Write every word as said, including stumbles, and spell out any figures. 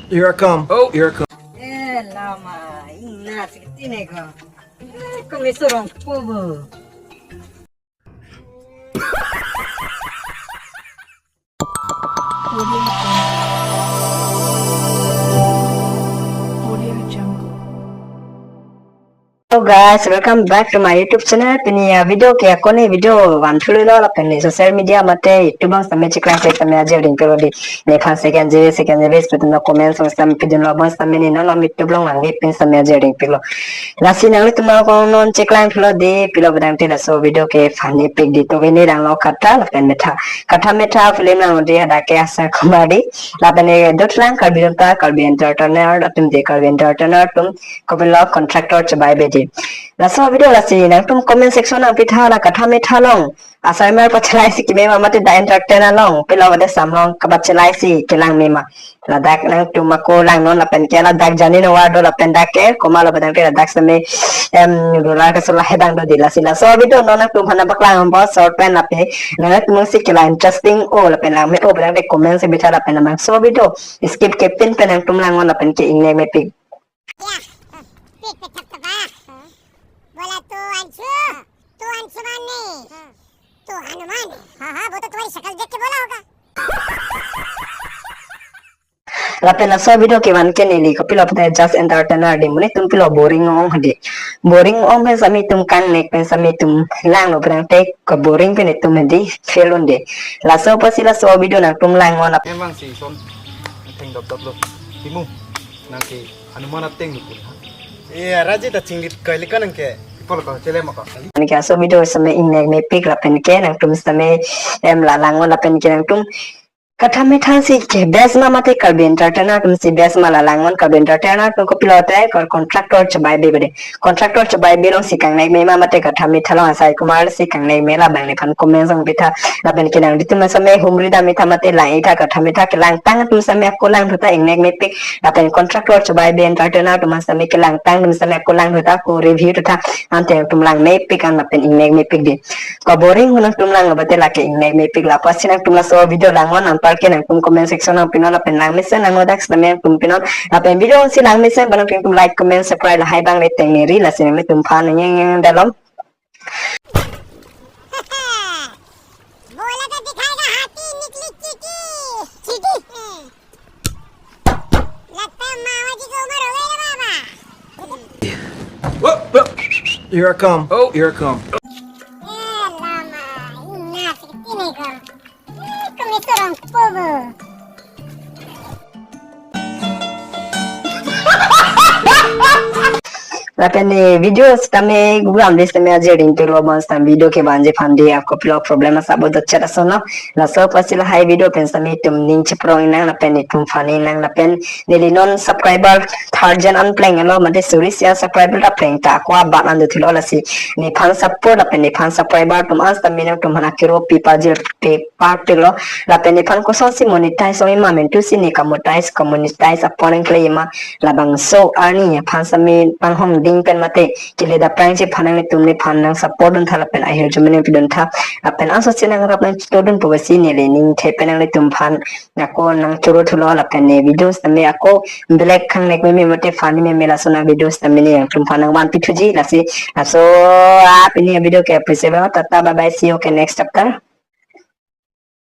Here I come. Oh, here I come. Eh, lama, ingna sikit ne ko. Eh, kami sorong po bo. Audio Jungle. Audio Jungle. Hello guys, welcome back to my YouTube channel. Pini a video ke ako ne video van thulu lo lapen ne social media mate YouTube bang same chiklang ke same aje ring pero di nephan second je second je bes petum no comment song same pidun lo bang same ne no no YouTube long lang pin same aje ring pilo. Lasi nanglitum ako non chiklang thulu di pilo bedang te laso video ke funny pik di to ini dang lo kata lapen metha. Kata metha film lang di ada ke asa komedi. Lapen ne dot lang Karbi Anta Karbi Entertainer atum di Karbi Entertainer atum kopilo contractor chebai bedi. Laso video lasi nangtum comment section nang pitha la kata metha long. Asai mar pachelai si kime ma mate da entertainer long. Pilo de samlong kapachelai si kelang mema. Ladak nangtum ako lang non lapen ke ladak jani no wado lapen dak ke koma lo bedang ke ladak same em rural ke sula hedang do di lasi laso video non nangtum hana baklang bo short pen lape. Nangtum si kela interesting o lapen lang me o bedang ke comment si bitha lapen nang so video skip ke pin pen nangtum lang non lapen ke ingne me pik. Ya, pik pe thap thap ah. बोला तू अंशु, तू अंशुमान नहीं, तू हनुमान है। हाँ, हाँ, वो तो तुम्हारी शक्ल देख के बोला होगा। Lapen laso video kevan ke neli kopilo pute just entertainer di muni tum pilo boring ong hadi. Boring ong pen sami tum kangnek pen sami tum lang lo pen te ko boring pen tum hadi fail un de. Laso pasi laso video nangtum lang non. Emang si son theng dop dop lo. Timu nang ke Hanuman ateng lo pun. Iya, Raji ta chinglit kai likan nang ke. Ipol ko chele ma ko. Ani ke aso video same ingnek me pik lapen ke nangtum same em la lang non lapen ke nangtum. Kata metha si ke best ma mate Karbi Entertainer atum si best ma la lang non Karbi Entertainer atum kopilo te kor contractor chebai be bede. Contractor chebai be long si kangnek me ma mate kata metha long Asai Kumar si kangnek me labang nephan comment song pitha lapen ke nangtum same humri da metha mate lang itha kata metha kelang tang atum same ako lang thuta ingnek me pik lapen contractor chebai be entertainer atum same kelang tang atum same ako lang thuta ko review thuta ante atum lang me pik an lapen ingnek me pik di. Ko boring ho nangtum lang abate lake ingnek me pik la pasi nangtum laso video lang non anpar ke nangtum comment section nang pinon lapen lang mesen nang odak same nangtum pinon lapen video si lang mesen ba nangtum like comment subscribe lahai bang le teng neri lasi nangtum phan yang yang dalom. बोला तो दिखाएगा हाथी निकली चीटी। चीटी? लगता है मामा जी की उम्र हो गई रे बाबा। Whoa, whoa. Here I come. Oh, here I come. Eh, lama, ingna sikit ne ko. Eh, kami sorong po bo. Lapen ne video sitame guram de sitame aje ring tulo bon sitam video ke banje phandi ako pilo problem asa bo dochet aso no. Laso pasi lahai video pen sitame tum ning cheprong nang lapen ne tum funny nang lapen neli non subscriber thousand an pleng lo mate suri sia subscriber ta pleng ta ako abat an do thulo lasi nephan support lapen nephan subscriber tum an sitame nangtum hana kiro pi pajil pe parpik lo lapen nephan koson si monetize ong ima mentu si ne ka monetize ka monetize apon ang kle ima labangso arni aphan sami panghong ding pen mate kile da prang si phan nangtum nephan nang support dun tha lapen ahir jumene pidun tha lapen aso si nangrap nangchito dun pu si neli ning the pen nanglitum phan ako nangchoro thulo lapen ne videos tame ako black khang nek me me mate funny me me laso na videos tame ne nangtum phan nangvan pithuji lasi laso a pini video ke pise ba tata bye bye see you ke next chapter.